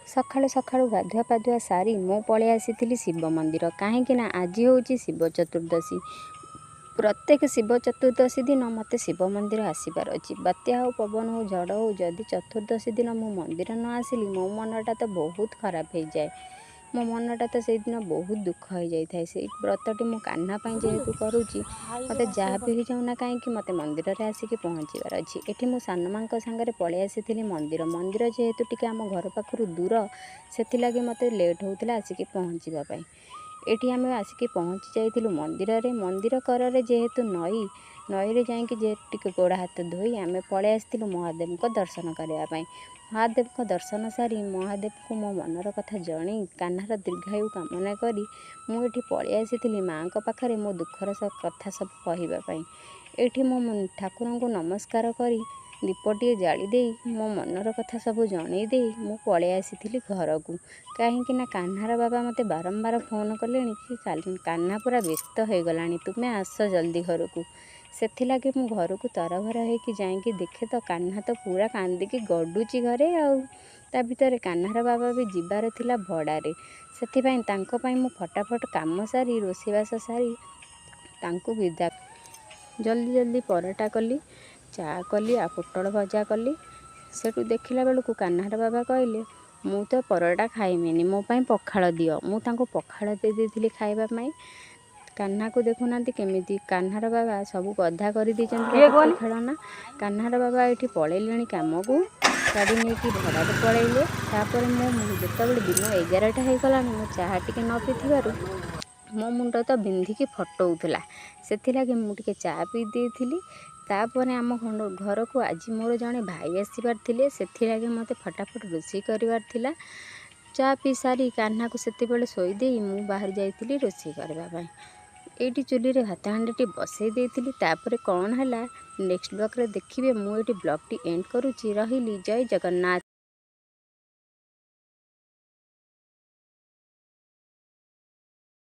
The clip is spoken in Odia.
ସକାଳୁ ସକାଳୁ ଗାଧୁଆ ପାଧୁଆ ସାରି ମୁଁ ପଳେଇ ଆସିଥିଲି ଶିବ ମନ୍ଦିର, କାହିଁକି ନା ଆଜି ହେଉଛି ଶିବ ଚତୁର୍ଦ୍ଦଶୀ। ପ୍ରତ୍ୟେକ ଶିବ ଚତୁର୍ଦ୍ଦଶୀ ଦିନ ମୋତେ ଶିବ ମନ୍ଦିର ଆସିବାର ଅଛି। ବାତ୍ୟା ହେଉ, ପବନ ହେଉ, ଝଡ଼ ହେଉ, ଯଦି ଚତୁର୍ଦ୍ଦଶୀ ଦିନ ମୁଁ ମନ୍ଦିର ନ ଆସିଲି, ମୋ ମନଟା ତ ବହୁତ ଖରାପ ହେଇଯାଏ। ମୋ ମନଟା ତ ସେଇଦିନ ବହୁତ ଦୁଃଖ ହେଇଯାଇଥାଏ। ସେଇ ବ୍ରତଟି ମୁଁ କାହ୍ନା ପାଇଁ ଯେହେତୁ କରୁଛି, ମୋତେ ଯାହା ବି ହେଇଯାଉ ନା କାହିଁକି, ମୋତେ ମନ୍ଦିରରେ ଆସିକି ପହଞ୍ଚିବାର ଅଛି। ଏଠି ମୁଁ ସାନ ମାଆଙ୍କ ସାଙ୍ଗରେ ପଳେଇ ଆସିଥିଲି ମନ୍ଦିର। ମନ୍ଦିର ଯେହେତୁ ଟିକେ ଆମ ଘର ପାଖରୁ ଦୂର, ସେଥିଲାଗି ମୋତେ ଲେଟ୍ ହେଉଥିଲା ଆସିକି ପହଞ୍ଚିବା ପାଇଁ। ଏଠି ଆମେ ଆସିକି ପହଞ୍ଚି ଯାଇଥିଲୁ ମନ୍ଦିରରେ। ମନ୍ଦିର କରରେ ଯେହେତୁ ନଈ, ନଈରେ ଯାଇକି ଯେହେତୁ ଟିକେ ଗୋଡ଼ ହାତ ଧୋଇ ଆମେ ପଳେଇ ଆସିଥିଲୁ ମହାଦେବଙ୍କ ଦର୍ଶନ କରିବା ପାଇଁ। ମହାଦେବଙ୍କ ଦର୍ଶନ ସାରି, ମହାଦେବଙ୍କୁ ମୋ ମନର କଥା ଜଣେଇ, କାହ୍ନାର ଦୀର୍ଘାୟୁ କାମନା କରି ମୁଁ ଏଠି ପଳେଇ ଆସିଥିଲି ମାଆଙ୍କ ପାଖରେ ମୋ ଦୁଃଖର କଥା ସବୁ କହିବା ପାଇଁ। ଏଇଠି ମୁଁ ଠାକୁରଙ୍କୁ ନମସ୍କାର କରି, ଦୀପଟିଏ ଜାଳି ଦେଇ, ମୋ ମନର କଥା ସବୁ ଜଣେଇ ଦେଇ ମୁଁ ପଳେଇ ଆସିଥିଲି ଘରକୁ, କାହିଁକି ନା କାହ୍ନାର ବାବା ମୋତେ ବାରମ୍ବାର ଫୋନ୍ କଲେଣି କି କାହ୍ନା ପୁରା ବ୍ୟସ୍ତ ହେଇଗଲାଣି, ତୁମେ ଆସ ଜଲ୍ଦି ଘରକୁ। ସେଥିଲାଗି ମୁଁ ଘରକୁ ତରବର ହେଇକି ଯାଇକି ଦେଖେ ତ କାହ୍ନା ତ ପୁରା କାନ୍ଦିକି ଗଡ଼ୁଛି ଘରେ। ଆଉ ତା ଭିତରେ କାହ୍ନାର ବାବା ବି ଯିବାର ଥିଲା ଭଡ଼ାରେ, ସେଥିପାଇଁ ତାଙ୍କ ପାଇଁ ମୁଁ ଫଟାଫଟ କାମ ସାରି, ରୋଷେଇବାସ ସାରି ତାଙ୍କୁ ବିଦା ଜଲ୍ଦି ଜଲ୍ଦି ପରଟା କଲି, ଚା କଲି ଆଉ ପୋଟଳ ଭଜା କଲି। ସେଠୁ ଦେଖିଲା ବେଳକୁ କାହ୍ନାର ବାବା କହିଲେ, ମୁଁ ତ ପରଟା ଖାଇମିନି, ମୋ ପାଇଁ ପଖାଳ ଦିଅ। ମୁଁ ତାଙ୍କୁ ପଖାଳ ଦେଇ ଦେଇଥିଲି ଖାଇବା ପାଇଁ। କାହ୍ନାକୁ ଦେଖୁନାହାନ୍ତି କେମିତି କାହ୍ନାର ବାବା ସବୁ ଗଦା କରିଦେଇଛନ୍ତି କିଏ କୁହନି? ଖେଳନା। କାହ୍ନାର ବାବା ଏଇଠି ପଳେଇଲେଣି କାମକୁ, ଗାଡ଼ି ନେଇକି ଭଡ଼ାରେ ପଳେଇଲେ। ତାପରେ ମୁଁ ଯେତେବେଳେ ଦିନ 11ଟା ହେଇଗଲାଣି, ମୁଁ ଚାହା ଟିକେ ନ ପିଇଥିବାରୁ ମୋ ମୁଣ୍ଡ ତ ବିନ୍ଧିକି ଫଟଉଥିଲା। ସେଥିଲାଗି ମୁଁ ଟିକେ ଚା ପିଇ ଦେଇଥିଲି। ତାପରେ ଆମ ଘରକୁ ଆଜି ମୋର ଜଣେ ଭାଇ ଆସିବାର ଥିଲେ, ସେଥିଲାଗି ମୋତେ ଫଟାଫଟ ରୋଷେଇ କରିବାର ଥିଲା। ଚା ପିଇ ସାରି କାହ୍ନାକୁ ସେତେବେଳେ ଶୋଇ ଦେଇ ମୁଁ ବାହାରି ଯାଇଥିଲି ରୋଷେଇ କରିବା ପାଇଁ। ଏଇଠି ଚୁଲିରେ ଭାତ ହାଣ୍ଡିଟି ବସେଇ ଦେଇଥିଲି। ତାପରେ କ'ଣ ହେଲା, ନେକ୍ସଟ ବ୍ଲଗ୍ରେ ଦେଖିବେ। ମୁଁ ଏଇଠି ବ୍ଲଗ୍ଟି ଏଣ୍ଡ କରୁଛି। ରହିଲି, ଜୟ ଜଗନ୍ନାଥ।